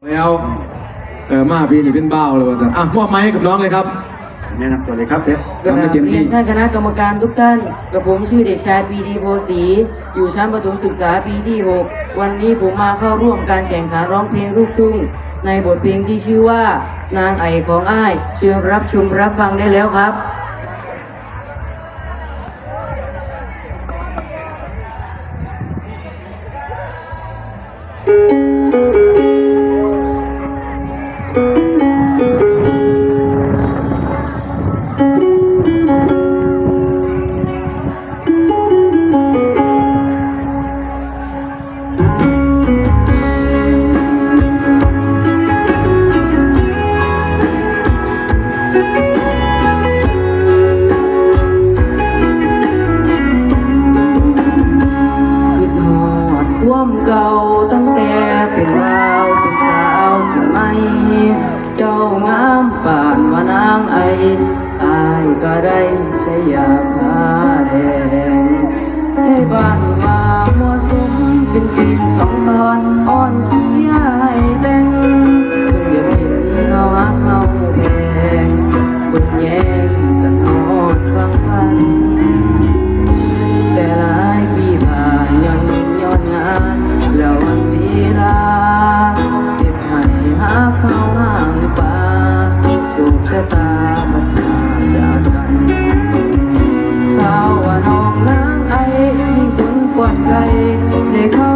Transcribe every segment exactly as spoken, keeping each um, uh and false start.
แล้ว เออ มาปีนี้เป็นบ่าวแล้วว่าซั่น อ่ะ มอบไมค์ให้กับน้องเลยครับ แนะนำตัวเลยครับ เดี๋ยว ทำให้เต็มที่ เรียนท่านคณะกรรมการทุกท่าน กับผมชื่อเด็กชายปรีดี โพสี อยู่ชั้นประถมศึกษาปีที่หก วันนี้ผมมาเข้าร่วมการแข่งขันร้องเพลงลูกทุ่ง ในบทเพลงที่ชื่อว่า นางไอ่ของอ้าย เชิญรับชมรับฟังได้แล้วครับ คิดฮอดความเก่าตั้งแต่เป็นบ่าวเป็นสาวขึ้นใหม่ เจ้างามปานว่านางไอ อ้ายก็ได้ชายาผ้าแดง ไทบ้านว่าเหมาะสมเป็นศีลสองตอน อ่อนเชียให้แต่ง เพิ่งอยากเห็นเฮาฮักเฮาแพง เบิ่งแยงกันฮอดฟังพัน แต่หลายปีผ่านย้อนย้อนงาน แล้ววันเวลาเฮ็ดให้ฮักเฮาห่างปา โชคชะตาบัดพาจากกัน ข่าวว่าน้องนางไอมีคนกวดไกล ได้เข้า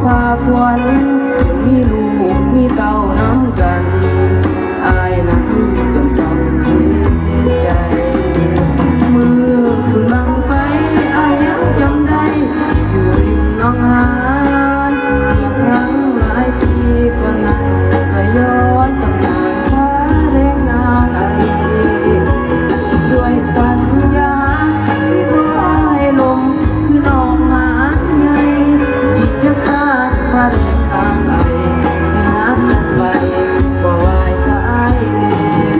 พาควัน มีลูกมีเต้านำกัน อ้ายนั้นจนต้องเสียใจ มื้อบุญบั้งไฟอ้ายยังจำได้ อยู่ริมหนองหาน เมื่อครั้งหลายปีก่อนนั้น ก็ย้อนตำนานพระแดงนางไอ ด้วยสัญญาสิบ่ให้ลม คือหนองหานใหญ่ อีกจักชาติพระแดงนางไอ สิฮักกันไป บ่ไหวสายแดง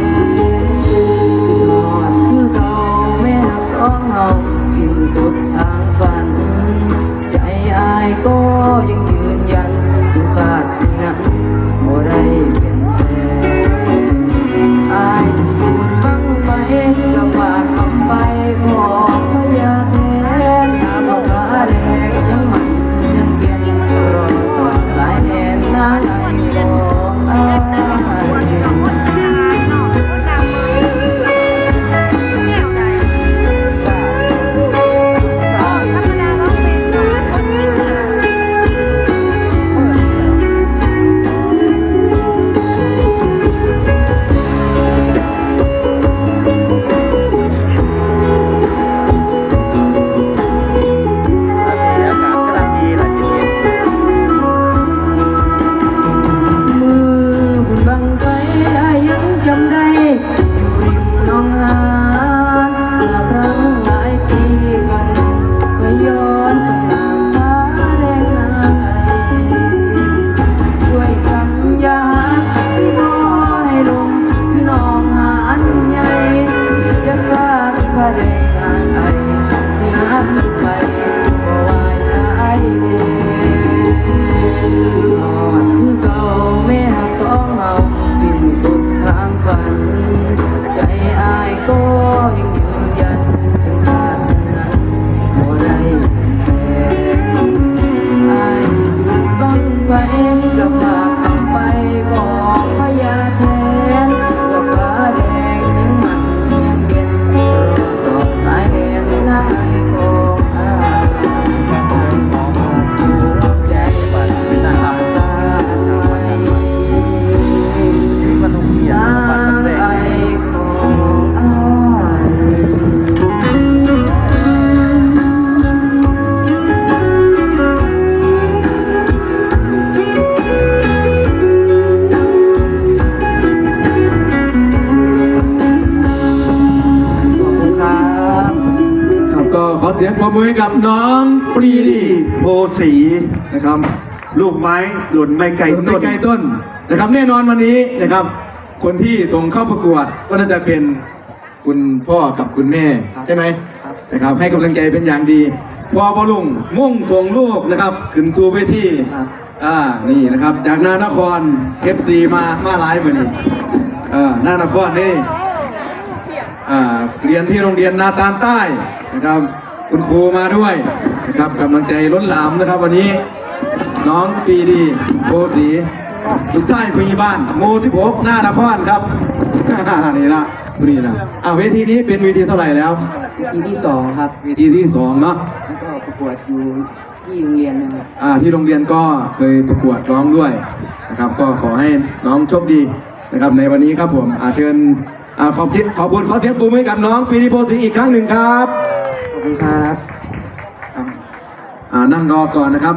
ฮอดคือเก่าแม่ฮักสองเฮา สิ้นสุดทางฝัน ใจอ้ายก็ยังยืนยัน ถึงชาตินี้นั้นบ่ได้เป็นแฟน อ้ายสิบุญบั้งไฟ ก็ฝากคำไปบอกพญาแทน ว่าพระแดงยังมั่นยังแก่น รอต่อสายแดนนางไอของอ้าย มื้อบุญบั้งไฟอ้ายยังจำได้ อยู่ริมหนองหาน เมื่อครั้งหลายปีก่อน ก็ย้อนตำนานพระแดงนางไอ ด้วยสัญญาสิบ่ให้ลม คือหนองหานใหญ่ อีกจักชาติพระแดงนางไอ สิฮักกันไป บ่ไหวสายแดน ฮอดคือเก่าแม่ฮักสองเฮา สิ้นสุดทางฝัน ใจอ้ายก็ยังยืนยัน ถึงชาตินั้นบ่ได้แฟน อ้ายบั้งไฟก็ฝากคำไปบอกพญาแทน ว่าพระแดงยังมั่นยังเย็น รอต่อสายแดนนางไอของอ้าย ใจ นางไอของอ้าย ขอบคุณครับ ครับ ก็ขอเสียงปรบมือให้กับน้องปรีดีโพสีนะครับ ลูกไม้หล่นไม่ไกล หล่นไม่ ต้น ไกลต้นนะครับ แน่นอนวันนี้นะครับ คนที่ส่งเข้าประกวดก็น่าจะเป็นคุณพ่อกับคุณแม่ ครับ ใช่ไหม ครับ นะครับ ให้กำลังใจเป็นอย่างดี พ่อพ่อลุงมุ่งส่งลูกนะครับ ขึ้นสู่เวที ครับ อ่า นี่นะครับ จากนานคร เอฟซี มา มาหลายมื้อนี้ เอ่อ นานครนี่ อ่า เรียนที่โรงเรียนนาตาลใต้นะครับ คุณครูมาด้วยนะครับ กำลังใจล้นหลามนะครับ วันนี้ น้องปีดี โพสี ลูกชายผู้ใหญ่บ้าน หมู่ สิบหก นานครครับ นี่ละ นี่ละ อ่า เวทีนี้เป็นเวทีเท่าไหร่แล้ว ทีที่สองครับ เวทีที่สองเนาะ แล้วก็ประกวดอยู่ที่โรงเรียนนะครับ อ่า ที่โรงเรียนก็เคยประกวดร้องด้วยนะครับ ก็ขอให้น้องโชคดีนะครับ ในวันนี้ครับผม อ่า เชิญ อ่า ขอบคุณ ขอบคุณ ขอเสียงปรบมือกับน้องปีดี โพสี อีกครั้งหนึ่งครับ ขอบคุณครับ อ่า นั่งรอก่อนนะครับ